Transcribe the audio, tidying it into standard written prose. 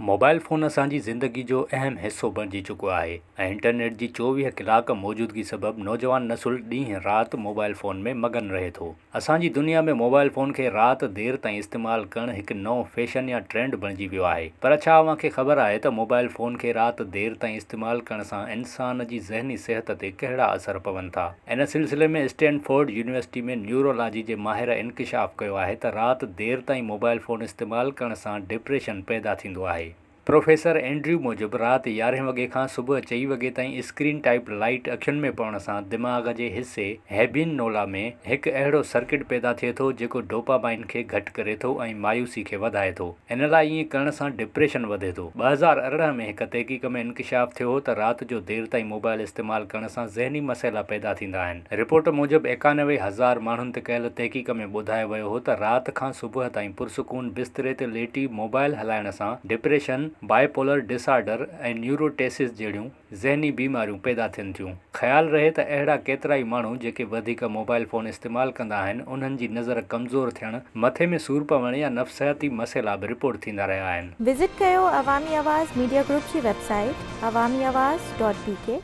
Mobile phone اسان جي زندگي جو اهم حصو بڻجي چڪو آهي ۽ انٽرنيٽ جي 24 ڪلاڪ موجودگي سبب نوجوان نسل ڏينهن رات موبائل فون ۾ مگن رهي ٿو. اسان جي دنيا ۾ موبائل فون کي رات دير تائين استعمال ڪرڻ هڪ نئون فيشن يا ٽرينڊ بڻجي ويو آهي پر ڇا اوهان کي خبر آهي ته موبائل فون کي رات دير تائين استعمال ڪرڻ سان انسان جي ذهني صحت تي ڪهڙا اثر پون ٿا؟ ان سلسلي ۾ اسٽينفورڊ يونيورسٽي ۾ نيورولاجي جي ماهر انڪشاف ڪيو آهي ته رات دير تائين موبائل فون استعمال ڪرڻ سان ڊپريشن پيدا ٿيندو آهي. پروفيسر اينڊريو موجب رات يارهين وڳي کان صبح چئين وڳي تائين اسڪرين ٽائيپ لائيٽ اکين ۾ پوڻ سان دماغ جي حصي هيبين نولا ۾ هڪ اهڙو سرڪٽ پيدا ٿئي ٿو جيڪو ڊوپامائن کي گهٽ ڪري ٿو ۽ مايوسي کي وڌائي ٿو. ان لاء ائين ڪرڻ سان ڊپريشن وڌي ٿو. 2018 ۾ هڪ تحقيق ۾ انڪشاف ٿيو هو ته رات جو دير تائين موبائل استعمال ڪرڻ سان ذهني مسئلا پيدا ٿيندا آهن. رپورٽ موجب 91 هزار ماڻهن تي ڪيل تحقيق ۾ ٻڌايو ويو هو ته رات کان صبح تائين پرسڪون بستري تي ليٽي موبائل هلائڻ سان ڊپريشن، بائيپولر ڊس آرڊر ۽ نيوروٽيسز جهڙيون ذهني بيماريون پيدا ٿين ٿيون. خيال رهي ته اهڙا ڪيترائي ماڻهو جيڪي وڌيڪ موبائل فون استعمال ڪندا آهن انهن جي نظر ڪمزور ٿيڻ، مٿي ۾ سور پوڻ يا نفسياتي مسئلا به رپورٽ ٿيندا رهيا آهن. وزٽ ڪيو عوامي آواز ميڊيا گروپ جي website Awami Awaz dot B K.